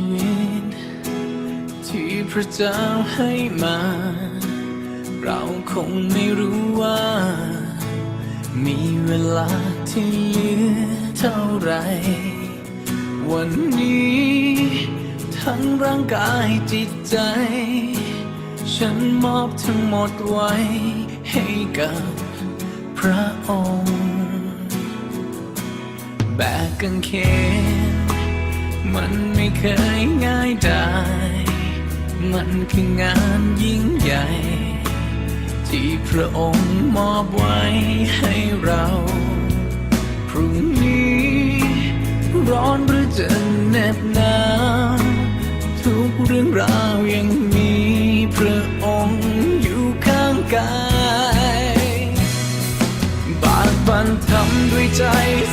ชีวิตที่พระเจ้าให้มา เราคงไม่รู้ว่า มีเวลาที่เหลือเท่าไหร่ วันนี้ทั้งร่างกายจิตใจ ฉันมอบทั้งหมดไว้ให้กับพระองค์ แบกกางเขน มันไม่เคยง่ายดาย มันคืองานยิ่งใหญ่ ที่พระองค์มอบไว้ให้เรา พรุ่งนี้ร้อนหรือจะเหน็บหนาว ทุกเรื่องราวยังมีพระองค์อยู่ข้างกาย บากบั่นทำด้วยใจ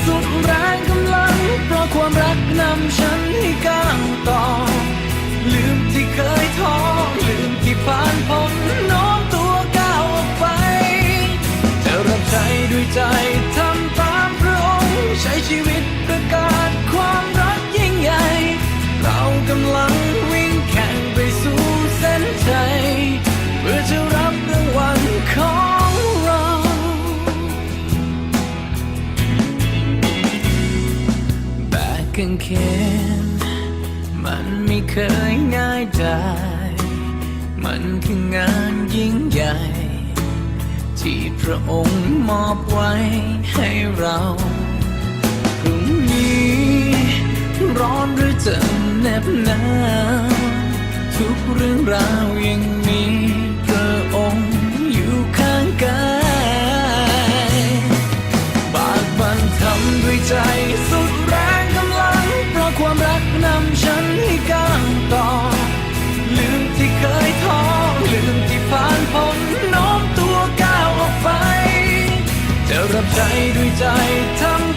สุดแรงกำลัง เพราะความรักนำฉันให้ก้าวต่อ ลืมที่เคยท้อ ลืมที่ผ่านพ้น โน้มตัวก้าวออกไป จะรับใช้ด้วยใจทำตามพระองค์ ใช้ชีวิตประกาศความรักยิ่งใหญ่ เรากำลังวิ่งแข่งไปสู่เส้นชัย เพื่อจะรับรางวัลของเรา แบกกางเขน มันไม่เคยง่ายดาย มันคืองานยิ่งใหญ่ ที่พระองค์มอบไว้ให้เรา พรุ่งนี้ร้อนหรือจะเหน็บหนาว ทุกเรื่องราวยังมีพระองค์อยู่ข้างกาย บากบั่นทำด้วยใจสุดแรงกำลัง เพราะความรักนำฉันให้ก้าวต่อ ลืมที่เคยท้อ ลืมที่ผ่านพ้น โน้มตัวก้าวออกไป จะรับใช้ด้วยใจทำ